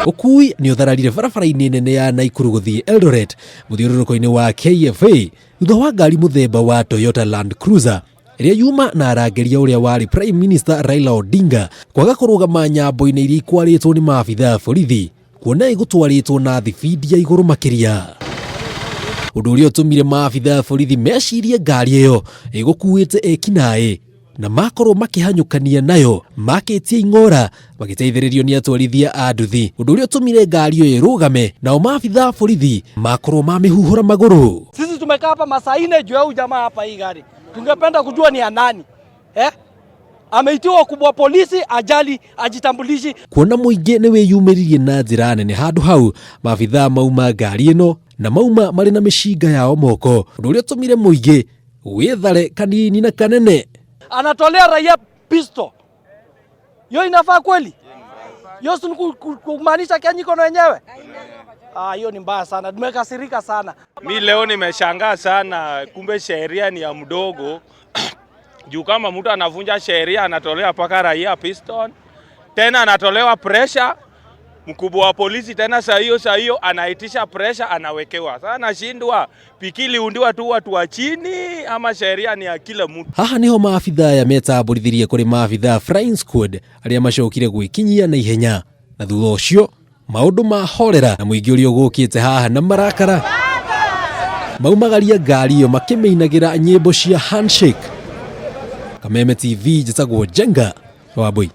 Ũkui nĩ ũthararire barabara-inĩ nene ya Naikuru gũthiĩ Eldoret mũthiũrũrũko-inĩ wa KFA thutha wa ngari mũthemba wa Toyota Land Cruiser ĩrĩa yuma na arangĩria ũrĩa warĩ Prime Minister Raila Odinga kwaga kũrũgama nyambo-inĩ iria ikwarĩtwo nĩ maabitha a borithi kuona ĩgũtwarĩtwo na thibindi ya igũrũ makĩria, ũndũ ũrĩa ũtũmire maabitha a borithi mecirie ngari ĩyo ĩgũkuĩte ekinaĩ na makorwo makĩhanyũkania nayo makĩtie ing'ora magĩteithĩrĩrio nĩ atwarithia a nduthi, ũndũ ũrĩa ũtũmire ngari ĩyo ĩrũgame nao maabitha a borithi makorwo mamĩhuhũra magũrũ. Sisi tumekaa hapa masaa 4 juu ya huyu jamaa hapa hii gari. Tungependa kujua ni ya nani. Eh? Ameitiwa kubwa polisi ajali ajitambulishi. Kuona mũingĩ nĩ wĩyumĩririe na njĩra nene handũ hau, maabitha mauma ngari ĩno na mauma marĩ na mĩcinga yao moko, ũndũ ũrĩa ũtũmire mũingĩ wĩthare kanini na kanene. Anatolea raia pistol. Hiyo inafaa kweli? Hiyo si kumaanisha Kenya iko na wenyewe? Ah, hiyo ni mbaya sana. Tumekasirika sana. Mi leo nimeshangaa sana, kumbe sheria ni ya mdogo juu kama mtu anavunja sheria anatolewa paka raia pistol, tena anatolewa pressure. Mkubwa wa polisi tena saa hiyo anaitisha pressure, anawekewa. Sasa nashindwa pikili undiwa tu watu wa chini ama sheria ni ya kila mtu? Haha niho maabitha aya metambũrithirie kũrĩ maabitha Flying Squad arĩa macokire gwĩkinyia na ihenya, na thutha ũcio maũndũ mahorera na mũingĩ ũrĩa ũgũkĩte haha na marakara maumagaria ngari ĩyo makĩmĩinagĩra nyĩmbo cia handshake. Kameme TV, njĩtagwo Njenga Wambui.